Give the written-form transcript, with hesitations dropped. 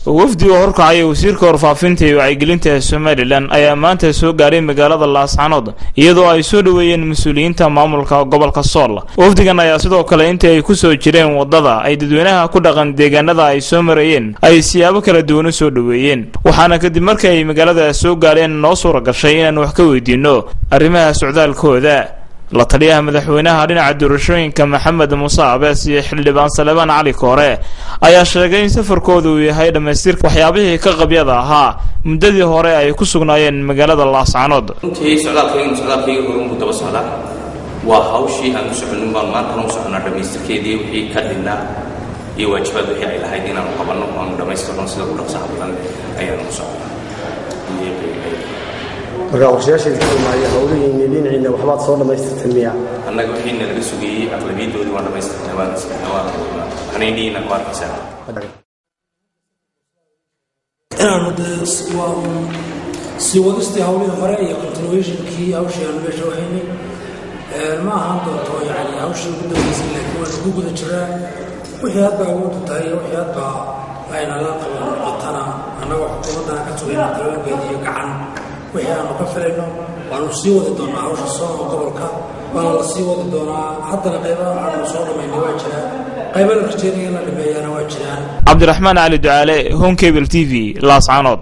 Wafdi oo horkacaya wasiirka warfaafinta iyo wacyigelinta ee Somalilan ayaa maanta soo gaaray magaalada Laascanood, iyadoo ay soo dhoweeyeen mas-uuliyiinta maamulka gobolka Sool. Wafdigan ayaa sidoo kale intii ay kusoo jireen waddada ay dadweynaha ku dhaqan deegaanada ay soo marayeen ay siyaabo kala duwan u soo dhoweeyeen, waxaana kadib markii ay magaalada soo gaareen noo suura gashay inaan wax ka weydiino arrimaha socdaalkooda la taliyaha madaxweynaha dhinaca doorashooyinka Maxamed Muuse Abees iyo xildhibaan Salebaan Cali Koore ayaa sheegay in safarkooda uu yahay dhammaystirka waxyaabihii ka qabyada ahaa muddadii hore ay ku sugnaayeen magaalada Laascanood. Runtii socdaalkaygan socdaalkayga hore unbuu daba socdaa. Waa hawshii aan u soconin baan maantana u soconnaa dhammaystirkeedii, wixii ka dhinnaa iyo waajibaad wixii ay lahayd inaanu qabanno oo aanu dhammaystirno sida ugu dhaqsaha badan ayaanu u soconnaa. Marka qorshayaasha idinka dhamaaya howlihiinni dhinaciina waxbaad soo dhammaystirteen miya? Annaga wixiina laga sugayey aqlabiyadoodii waan dhammaystirnay, waan waxnaydhiina ku arkaysaa. Inaanu dee waa uun sii wadistii hawlihii hore iyo continuationkii hawshii aanu meesha u haynay. Ma ahaan doonto yani hawshii ugu dambeysay, laakiin waanu ku guda jiraa wixii hadba awooddu tahay iyo wixii hadba ayna la qaban noqotana, annagoo xukuumaddana ka sugayna talooyinkeeda iyo gacan wixii aanu ka filayno. Waanu sii wadi doonaa hawsha soo gobolka, waana la sii wadi doonaa. Haddana qaybaha aanu soo dhamaynay waa jiraan, qayba la rajeynaya in la dhameeyaana waa jiraan. Cabdiraxmaan Cali Ducaale, Home Cable TV, Laascanood.